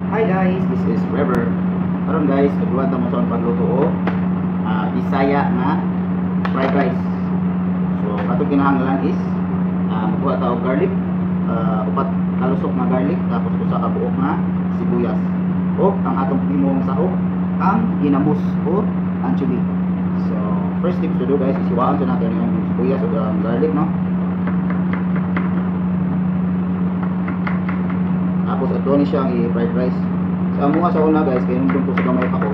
Hi guys, this is Rever. Karon guys, nagluwa ta mo sa pagluto og Bisaya nga fried rice. So atong kinahanglan is magkuha ta og garlic, upat kalusok nga garlic, tapos usa ka buok nga sibuyas. O ang atong himong sahog, ang ginamos o anchovy. So first thing to do guys is hiwaon sa natin yung sibuyas o ang garlic, no? Tapos ato ni siyang i-fried rice. Sa amo sa una guys, kay nung ko sa gamay pa ko.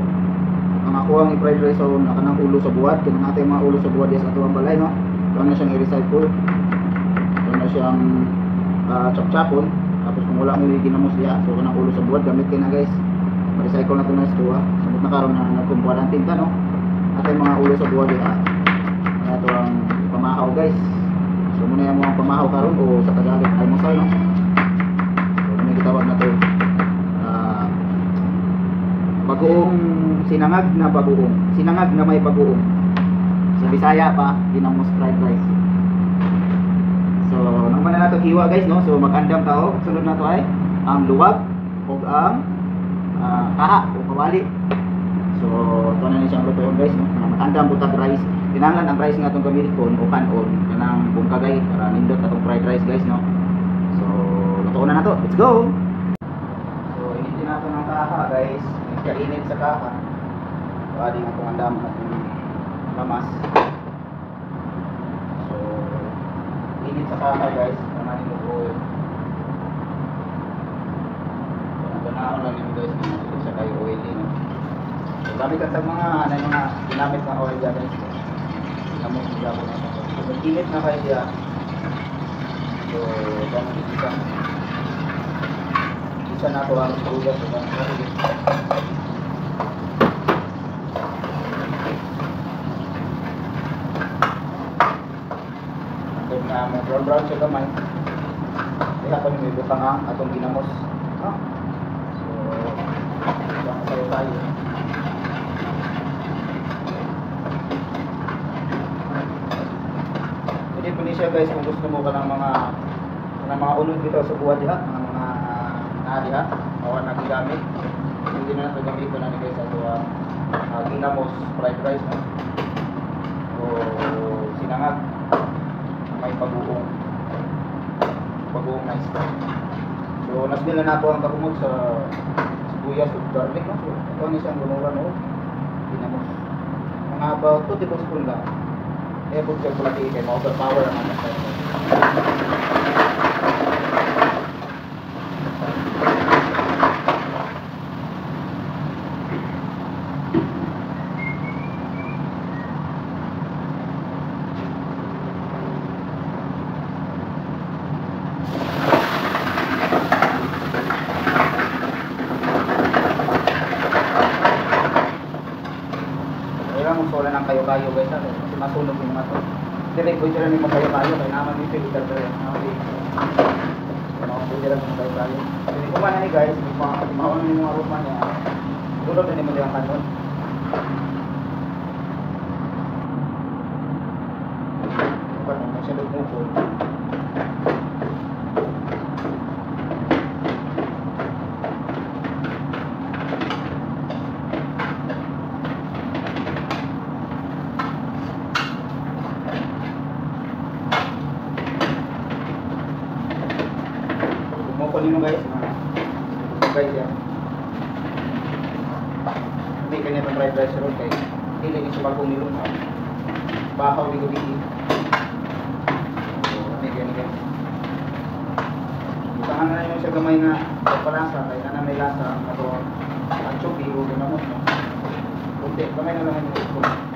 Ang ako ang i-fried rice sa una kanang ulo sa buwad, kay natin mga ulo sa buwad sa ato ang balay, no. Ito na siyang i-recycle. Ito na siyang chop-chopon. Tapos kung wala mo ginamos diha, so kanang ulo sa buwad gamit kay na guys. Ma-recycle na to na sa tuwa. Sumot na karon na nagkum-quarantine ta, no. Atay mga ulo sa buwad diha. Ato ang pamahaw guys. So muna yung mga pamahaw karon o sa Tagalog almusal, no. Tawag na to bagoong sinangag na bagoong sinangag na may bagoong, sa Bisaya pa ginamos fried rice. So nang na nato hiwa guys, no. So mag-andam tao, sunod na to ay ang luwag ug ang kaha o kawali. So ito na ni siyang lutoon guys, no. Mag-andam butag rice, kinahanglan ang rice nga atong gamiton o kanon kanang bungkagay para nindot atong fried rice guys, no. So lutoon na nato, let's go. So initin nato ng kaha guys, kainit sa kaha. So adi nga itong andam atong lamas. So init sa kaha guys, para nindot oil. So naganaon lang nimo guys, hindi siya kayo oily, no. So gamit ka sa mga ano mga ginamit na oil dyan guys. Ginamot na gabon na ito. So init na kayo siya. So ganun dito. Isa na ito ang sibuyas o ang garlic. Then na may brown brown siya gamay. Kaya pa nyo ibutang ang atong ginamos. No? So, tayo tayo. Pwede po niya guys kung gusto mo ka ng mga unod dito sa buwan diha, mga diha, o na gigamit. Hindi na nato gamiton na ni guys ato ang ginamos fried rice, no? O sinangag may bagoong na isda. So nasmil na nato ang kakumot sa sibuyas ug garlic, no? So ito ni siyang gunuran og ginamos. Mga about 2 tablespoon lang. Eh pud siya kulati kay ma-overpower ang atong fried rice. Wala nang kayo-kayo guys, kasi masunog yung mga to. Dire ko dira ni mo kayo-kayo kay naman ni filter dire. Ano ko dira mo kayo-kayo. Dili ko man ni guys, mao ni mga aroma niya. Dulot na nimo diyang kanon. Kanon mo siya dugmukon. Nimo guys, guys yan. Hindi kanya itong fried rice ron kay hindi ni siya bagong nilong. Bahaw di gabi. So, hindi kanya guys. Butahan na yun siya gamay nga pagpalasa kay na may lasa ang ato anchovy o ginamos, no. Kunti, gamay na lang yung spoon.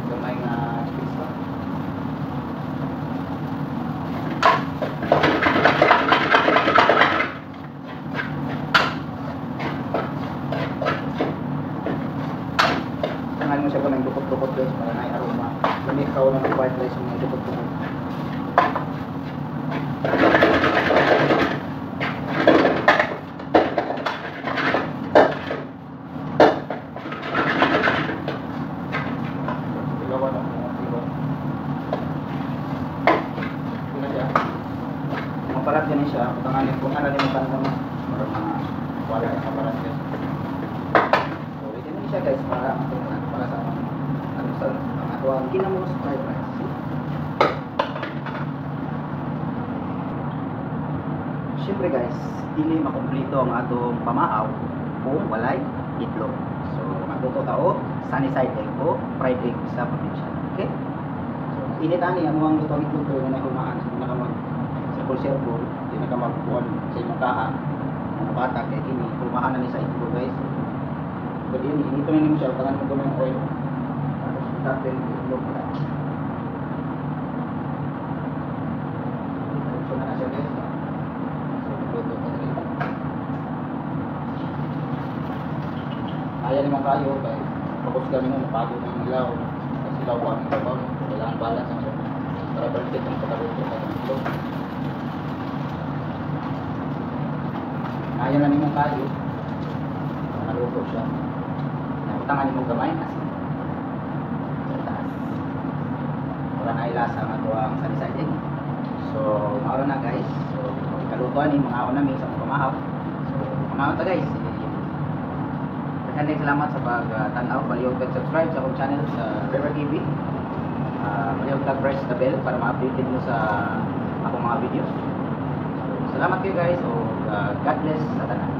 Gamay nga space pa. Tangan mo siya ko ng dukot-dukot guys para na aroma. Lamig ka ng fried rice ng dukot-dukot. Ilawan na mga iba. Ito na siya. Maparat yan siya. Patanganin kung ano rin ang mo. Para mga wala yung maparat yan. So, ready na siya, guys, para ang para sa ano sa ang atuang ginamos fried rice. See? Siyempre guys, dili makumpleto ang atong pamaaw kung walay itlog. So, magluto ta og sunny side egg o fried egg sa probinsya. Okay? So, init ani ang among lutong itlog pero na humaan so, na ka mag circle circle, di na ka magkuan sa imong kaha. Mga bata kay kini humaan na ni sa itlog, guys. Pwede yun, inito na nimo siya, utangan mo gamay ng oil. Tapos itapin yung itlog na. So, na siya, guys. So, magluto ka rin. Kaya naman kayo, kay pagos kami mo, mapagod ng ilaw. Kasi ilaw ko ang trabaho, kailangan balance ang siya. Para perfect ang pagkaluto sa itlog. Kaya na nimo kayo. Maluto siya. Nabutangan nimo gamay asin. Sa taas. Wala na ilasa ang ato ang sunny side egg. So, mao na, guys. So, ikaluto ani mga ako nami sa mga pamahaw. So, mga ta, guys. Daghan salamat sa pag-tanaw. Palihog kag subscribe sa akong channel sa River TV. Palihog kag press the bell para ma-updated mo sa akong mga videos. So, salamat kayo, guys. O God bless sa tanan.